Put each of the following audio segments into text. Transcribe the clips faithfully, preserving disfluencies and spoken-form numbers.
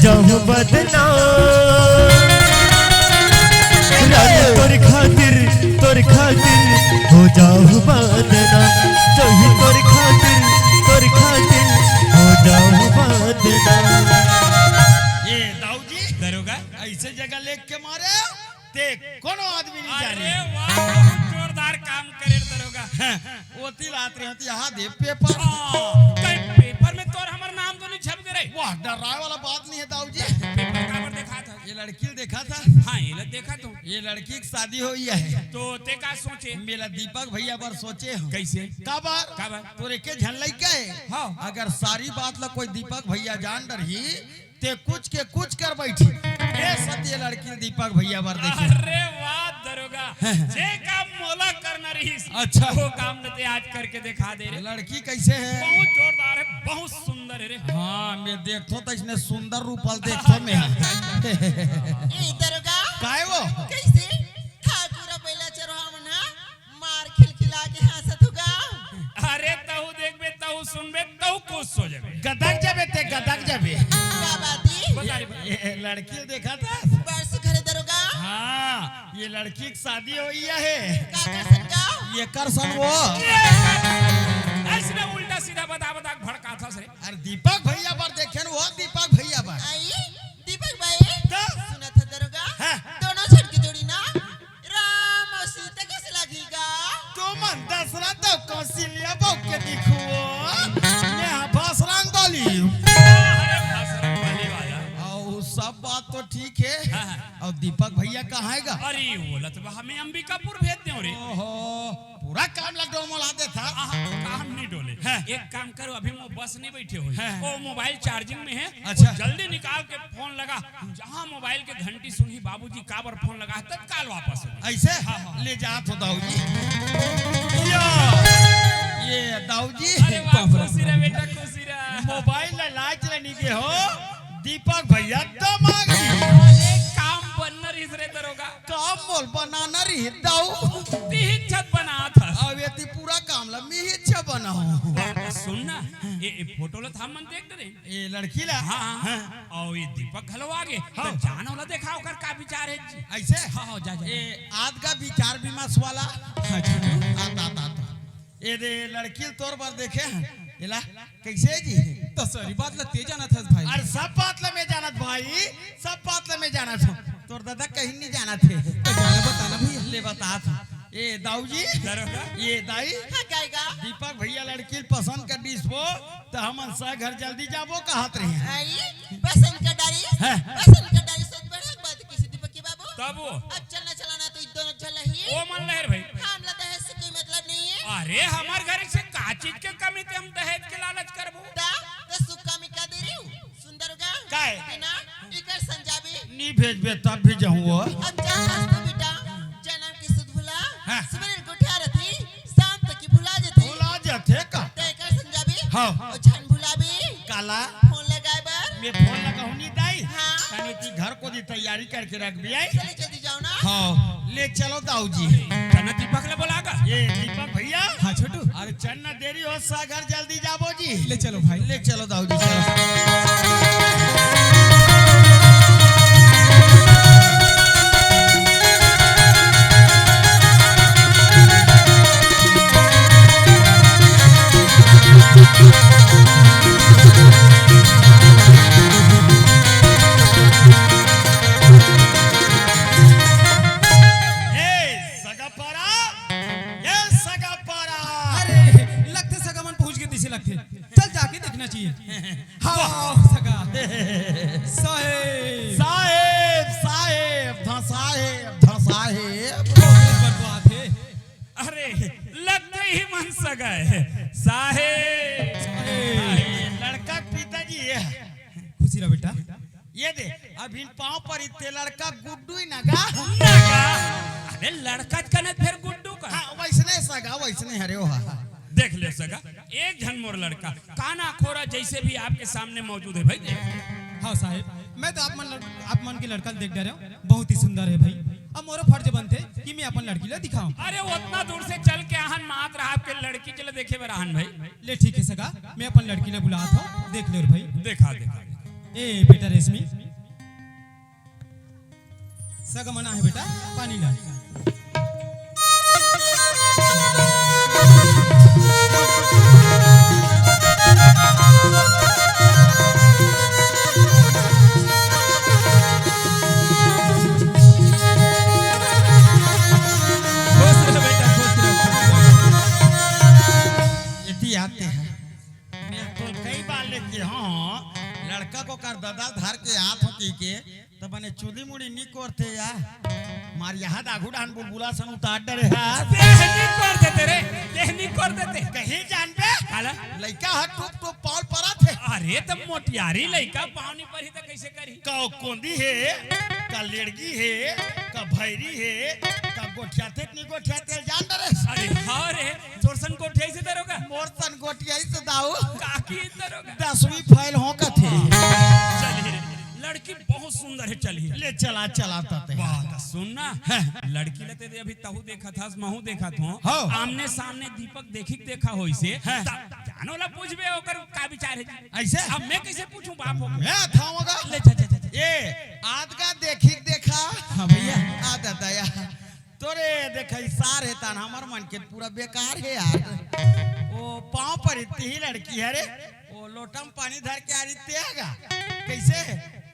जाहूं बदनाम। रानी तोर खातिर, तोर खातिर हो जाहूं बदनाम। जोही तोर खातिर, तोर खातिर हो जाहूं बदनाम। ए दाऊ जी, दरोगा? अइसे जगह लेग के मारे ते कोनो आदमी नइ जाने। अरे वाह, बहुत जोरदार काम करे दरोगा। ओती लात रहे होती, यहाँ दे पेपर। हाँ, कहीं पेपर में तोर हमर नाम तो नइ छप गे रे? वाह, डराय वाला बात नइ हे दाऊ जी। पेपर काबर देखाथस? ये लड़की ल देखाथस? हाँ, ये ला देखाथंव। ये लड़की के शादी होइया हे। तो ते का सोचे? मेला दीपक भइया बर सोचे हंव। कइसे? काबर? काबर? तोर एके झन लइका हे। हाँ। अगर सारी बात ला कोई दीपक भइया जान डरही, ते कुछ के कुछ कर बइठही। ए सती ये लड़की ल दीपक भइया बर देखे। अरे वाह दरोगा, जे काम मोला करना रहिस, अच्छा। वो काम ल ते आज करके देखा दे रे। लड़की कइसे हे? बहुत जोरदार हे, बहुत सुंदर हे रे। हाँ, मैं देखथंव त इसने सुंदर रूप ल देखथंव मैं। ए दरोगा, काय वो? कइसे? ठाकुर बइला चरवाहा मन ह मार खिलखिला के हाँसत हो गा। अरे तहूं देखबे, तहूं सुनबे, तहूं खुश हो जाबे। गदक जाबे ते, गदक जाबे। का बात हे? बता रे, बता। ये लड़की ल देखाथस? बड़ सुघर हे दरोगा। हाँ, ये लड़की के शादी होइया हे। काकर संग गा? येकर संग वो। ये अइसने उल्टा सीधा बता बता के भड़काथस रे। अरे दीपक भइया बर देखेन वो, दीपक भइया बर। आई, दीपक भाई, तो? सुनत हस दरोगा? हाँ। दोनों झन के जोड़ी ना राम अउ सीता कइसे लागही गा? तुमन दशरथ अउ कौशल्या बहू के दिखो। मैं बजरंग बली। अरे बजरंग बली वाला। अउ सब बात तो ठीक हे। हाँ, हाँ। अउ दीपक भइया कहाँ हे गा? अरे, वो ला तो हमें अंबिकापुर भेज देव रे। ओहो, पूरा काम ला डोलमोला देथस। आहा, काम नइ डोले। हाँ। एक काम करो, अभी वो बस नइ बइठे होही। हाँ। वो मोबाइल चार्जिंग में हे, अच्छा। वो जल्दी निकाल के फोन लगा, जहाँ मोबाइल के घंटी सुनही, बाबूजी काबर फोन लगा हे, तत्काल वापस हो। अइसे? हाँ, हाँ। ले जात हंव दाऊ जी। या, ये दाऊ जी। अरे वाह, खुशी रह बेटा, खुशी रह। मोबाइल ला लाइच ले नइ गे हो, दीपक भइया दमागी। अरे काम बनना रहिस रे दरोगा। काम मोला बनाना रहिस दाऊ। तिही छत बनाथस। अब एती पूरा काम ला मिही छत बनाहूं। सुन ना, ए, ए फोटो ला त हमन देख डरेन। ए लड़की ला? हाँ, हाँ। हाँ। अउ ये दीपक घलो आगे। हाँ। त जान ओला देखा, ओकर का विचार हे जी। अइसे? हाँ, हाँ, जा, जा। ए, आद गा विचार विमर्श वाला। हाँ, छोटू। आता, आता, आता। ए दे, लड़की ल तोर बर देखे हन। एला, कइसे जी? त सारी बात ला ते जानत हस भाई। अरे सब बात ला मैं जानत भाई, सब बात ला मैं जानत हंव। तोर ददा कहीं नइ जानत हे। त जाने बता ना भइया। ले बतात हंव। ए दाऊ जी, दरोगा। ये दाई, हाँ, काय गा? दीपक भइया लड़की ल पसंद कर दिस वो, त हमन सगा घर जल्दी जाबो कहत रहेन। आई, पसंद कर डारिस? हाँ। पसंद कर डारिस, त बड़े बात किसे दीपक के बाबू? तब वो? अब चलना चलाना तो इ दोनों झन ल ही। ओ मन लहर भाई। हमला दहेज से कोई मतलब नइ हे। अरे हमर घर से का चीज के कमी ते हम दहेज के लालच करबो? ता, त सुख कमी का दे रही हूँ? सुंदर गा? काय? बिना इकर संजाबी। नी भेजबे तब भी जाहूं वो। अब जा हंस तो बेटा, जनम के सुध भुला, हाँ। सुबेरे गोठिया रथी, शाम तक की भुला जथी। भुला जथे का? ते इकर संजाबी? हाँ। ओ झन भुलाबी। काला? फोन लगाए बर। मैं फोन लगाहूं नी दाई। हाँ। तनी ती घर कोती तैयारी करके रखबे आई। चले जल्दी जाओ ना। हाँ, ले चलो दाऊ जी। चल ना दीपक ला बुला का। ये दीपक भइया। हाँ छोटू। अरे चल ना देरी हो सगा घर जल्दी जाबो जी। ले चलो भाई। ले चलो दाऊ जी, चलो। ए, सगा पारा, ए, सगा पारा। अरे, लगथे सगा मन पहुंच गे तइसे लगथे। चल, जाके देखना चाहिए। हाँ, सगा। साहेब। साहेब, साहेब, ध साहेब, ध साहेब। बहुत बकवास है। अरे, लगथे इही मन सगा हे। साहेब। साहेब। अरे, लड़का के पिताजी ये हे। खुशी रह बेटा। ये दे, अभी पाँव परी ते लड़का गुड्डू ही ना गा। ना गा। अरे, लड़का कने फेर गुड्डू का? हाँ, वइसने सगा, वइसने हरे हो, हाँ। देख ले सगा, एक झन मोर लड़का, काना खोरा जइसे भी आपके सामने मौजूद हे भाई। हाँ साहेब, मैं तो आप मन लड़-, आप मन के लड़का ल देख डरेंव, बहुत ही सुंदर हे भाई। अब मोरो फर्ज बनथे कि मैं अपन लड़की ला दिखाऊं। अरे ओतना दूर से चल के आहन मात्र आपके लड़की के ला देखे बर आहन भाई। ले ठीक हे सगा, मैं अपन लड़की ला बुलात हंव, देख ले रे भाई। देखा, देखा। ए बेटा रेशमी, सगा मना हे बेटा, पानी ला। खुश रह बेटा, खुश रह, खुश रह। एती आते हैं। मैं तो कई बार लेके, हाँ, लड़का को कर ददा धर के आत हो की के, त बने चुली मुड़ी नी कोरते या। मार यहाँ दाघू डान बुलबुला सन उतार डरे हा। देह नी कोर देते रे, देह नी कोर देते। कहीं जानबे? काला? लइका ह टुप टुप पाँव परत हे। अरे त मोटियारी लइका पाँव नी परही त कइसे करही? का कोंदी हे, का लेड़गी हे, का भैरी हे, का गोठियाथे नी गोठियाथे जान डरे। अरे हाँ रे, तोर सन गोठियाइसे दरोगा? मोर सन गोठियाइसे दाऊ। काकी दरोगा? दसवीं फेल हो कथे। चल रे, लड़की बहुत सुंदर हे, चल रे। ले चला, चला तते। वाह, त सुन ना। हैं। लड़की ल ते अभी तहू देखत हस, महू देखत हों। हाँ। आमने सामने दीपक देखी के देखा होइसे। हैं। त जानो ला पूछबे ओकर का विचार हे। अइसे? अब मैं कइसे पूछूं बाप हो? मैं थाऊंगा। ले, जा, जा, जा, जा। ए, आद का देखी के देखा। हाँ भैया। आ दादा या। तोरे देखा, ई सार हे तान, हमर मन के पूरा बेकार हे यार। ओ, पाँव पर इतनी ही लड़की हे रे। ओ, लोटा में पानी धर के आ रही तेगा। कइसे?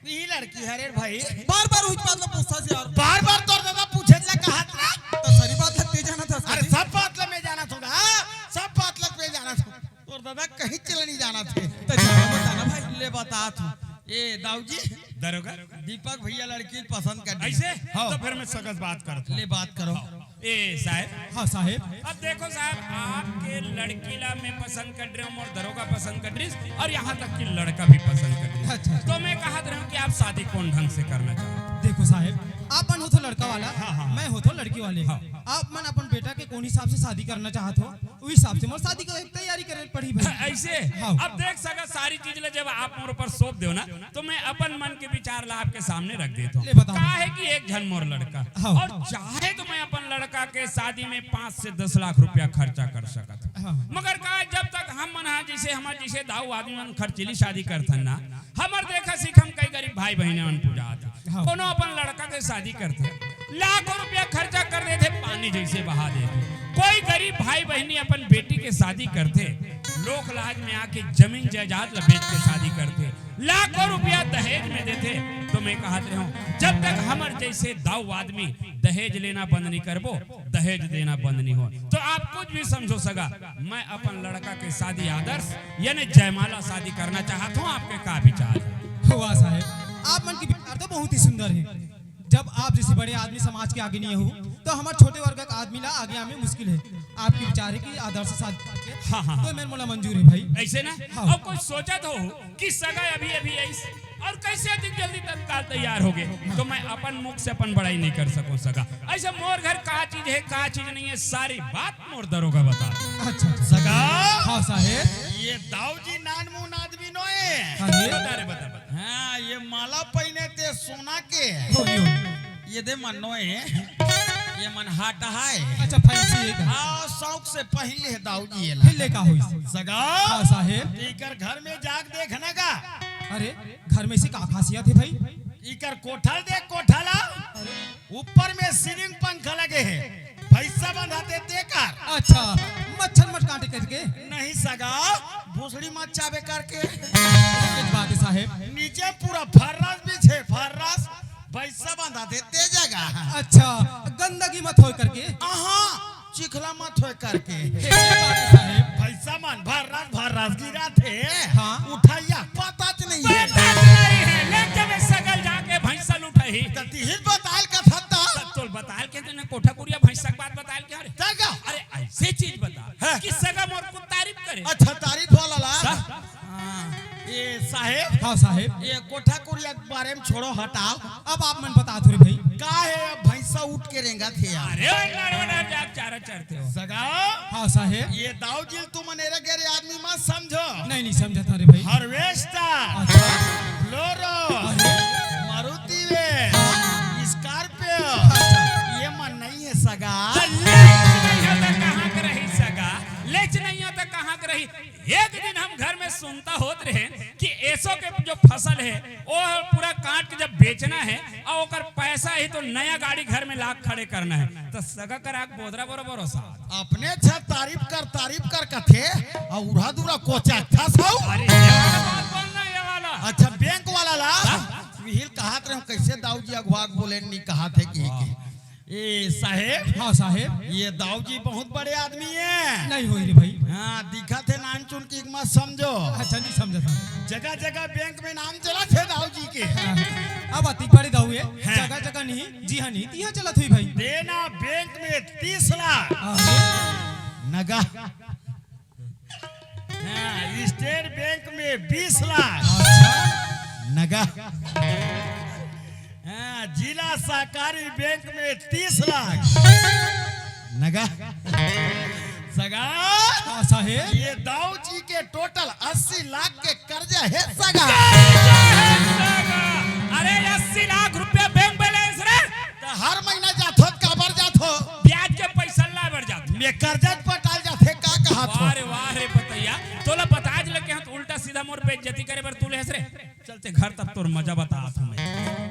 ई लड़की हे रे भाई। बार बार उही बात ला पूछथस यार। बार बार तोर दादा पूछे ला कहत ना। त सारी बात ला ते जानत हस अरे, कभी? सब बात ला मैं जानत हों गा, हाँ? सब बात ला मैं जानत हों। तोर दादा कहीं चले नी जानत हे। त जानो बता ना भाई। ले बतात हों। ए, दाऊ जी। दरोगा? दीपक भैया लड़की पसंद कर दिस। अइसे? हाँ। त फिर मैं सगा से बात करत हों। ले बात करो। हाँ। ए, साहेब। हाँ, साहेब। अब देखो साहेब, आपके लड़की ला मैं पसंद कर रहा हूँ, मोर दरोगा पसंद कर रही और यहाँ तक कि लड़का भी पसंद कर रही। अच्छा, अच्छा। तो मैं कहत रहा हूँ कि आप शादी कौन ढंग से करना चाहते हो? देखो साहेब, आप मन होथो लड़का वाला, हाँ, हाँ। मैं होथो लड़की वाले। हाँ। आप मन अपन बेटा के कौन हिसाब से शादी करना चाहत हो? उही हिसाब से मोर शादी के तैयारी करे पड़ही भाई। अइसे? हाँ। अब देख सगा, सारी चीज ला जब आप मोर ऊपर सौंप देव ना, तो मैं अपन मन के विचार ला आपके सामने रख देत हों। ले बताओ। का हे कि एक झन मोर लड़का हाँ। और चाहे तो मैं अपन लड़का के शादी में पाँच से दस लाख रुपया खर्चा कर सकत हों। हाँ। मगर का, जब तक हम मन हा, जइसे हमर जइसे दाऊ आदमी मन खर्चीली शादी करथन ना, हमर देखा सिखम कई गरीब भाई बहिनी मन पूजा आथे। हाँ। कोनो अपन लड़का के शादी करथे, लाखों रुपया खर्चा कर देथे, पानी जइसे बहा देथे। कोई गरीब भाई बहिनी अपन बेटी के शादी करथे, लोक लाज में आके जमीन जायदाद ला बेच के शादी करथे, लाखों रुपया दहेज में देथे। तो मैं कहत रहे हों, जब तक हमर जइसे दाऊ आदमी दहेज लेना बंद नहीं करबो, दहेज देना बंद नहीं हो। तो आप कुछ भी समझो सगा, मैं अपन लड़का के शादी आदर्श यानी जयमाला शादी करना चाहत हों, आपके का विचार हे? वाह साहेब, आप मन के विचार तो बहुत ही सुंदर हे। जब आप जइसे बड़े आदमी समाज के आगे नहीं हो, तो हमर छोटे वर्ग के आदमी ला आगे आवे मुश्किल हे। आपके विचार हे कि आदर्श शादी करके, हाँ, हाँ, हाँ। तो मेर मोला मंजूर हे भाई। अइसे ना? हाँ। अब कोई सोचत हो कि सगा अभी अभी अइस और कइसे अतिक जल्दी तत्काल तैयार होगे, तो मैं अपन मुख से अपन बड़ाई नहीं कर सकूं सगा। अइसे मोर घर का चीज हे, का चीज नहीं हे, सारी बात मोर दरोगा बता। अच्छा, अच्छा। सगा। हाँ साहेब। ये दाऊ जी नानमुन आदमी नोहे। हाँ जी। बता रे, बता, बता। हाँ, ये माला पहिने ते सोना के। हो, हो। ये दे मन नोहे। ये मन हाट हे। अच्छा, फैंसी हे का? हाँ, शौक से पहिन ले दाऊ जी ये ला। फिर ले का होइस? सगा। हाँ साहेब। इकर घर में जाके देखना का। अरे, घर में से का खासियत हे भाई? इकर कोठा देख, कोठा ला। अरे। ऊपर में ceiling पंखा लगे हे, भैंसा बंधाथे तेकर। अच्छा, मच्छर मत काटे करके? नहीं सगा, भोसड़ी मत चाबे करके। एक बात हे साहेब। नीचे पूरा फर्रास बिछे, फर्रास, भैंसा बंधाथे ते जगह। अच्छा, गंदगी मत होय करके? अहाँ, चिखला मत होय करके। एक बात हे साहेब। भैंसा मन फर्रास, फर्रास गिराथे। हाँ। उठइया पताच नहीं हे। पताच नहीं हे, लेके मैं सगा ल जाके भैंसा ल उठही। त तिही ल बताय ल कथस त। त तोल बताय ल के तने कोठा कुरिया भैंसा के बात बताय ल के रे? त का? अरे अइसे चीज बता हाँ। कि सगा मोर कुछ तारीफ करे। अच्छा, तारीफ वाला ला। हाँ। हाँ। ए साहेब। हाँ साहेब। ए कोठा कुरिया के बारे में छोड़ो, हटाओ। अब आप मन बतात हो रे भाई। का हे, अब भैंसा उठ के रेंगथे यार। अरे, ओए लाड़वा ना जाके चारा चरथे हो। सगा। हाँ साहेब। ये दाऊ जी ल तुमन एरा गेरा आदमी मत समझो। नहीं, नहीं समझत हों रे भाई। Harvester, अच्छा। Bolero, अरे। Maruti van, Scorpio, अच्छा। ये मन नहीं हे सगा। लेच नहीं हे त कहाँ के रही सगा? लेच नहीं हे त कहाँ के रही? एक दिन हम घर में सुनता होत रहे कि एसो के जो फसल हे, वो पूरा काट के जब बेचना हे अउ ओकर पैसा ही तो नया गाड़ी घर में लाके खड़े करना हे, तो सगा करा के बोदरा बरोबर हो साथ। अपने अच्छा तारीफ कर, तारीफ कर कथे, अउ उरा दूरा कोचा अच्छा साउ। अरे, ये वाला बात बोलना, ये वाला। अच्छा, बैंक वाला ला? हाँ? मिहिल कहत रहे, कैसे दाऊ जी अगुआ के बोले, नहीं कहत हे कि, कि ए साहेब। हाँ साहेब। ये दाऊ जी बहुत बड़े आदमी हे। नहीं होई रे भाई। हाँ, दिखत हे नान चुन की मत समझो। अच्छा, नहीं समझा, समझा। जगह जगह बैंक में नाम चलत हे दाऊ जी के। हाँ। अब अतिक बड़े दाऊ हे, हाँ। जगह जगह नहीं, जी हाँ नहीं, तिहा चलत होई भाई। देना बैंक में तीस लाख। हाँ। नगा। हाँ, स्टेट बैंक में बीस लाख। अच्छा। नगा। हाँ, जिला सहकारी बैंक में तीस लाख। नगा। सगा। हाँ, साहेब। ये दाऊ जी के टोटल अस्सी लाख के कर्जा हे सगा। अरे, अस्सी लाख रुपया बैंक बैलेंस रे। तो हर महीना जाथो, काबर जाथो? ब्याज के पैसा ला बर जाथो। मैं कर्जा पटाल जाथे, का कहत हो? वाह रे, वाह रे, बतैया। तोला बताज लगे हन, तो उल्टा सीधा मोर बेइज्जती करे बर तू लेहस रे। चलते घर तब तोर मजा बतात हूँ मैं।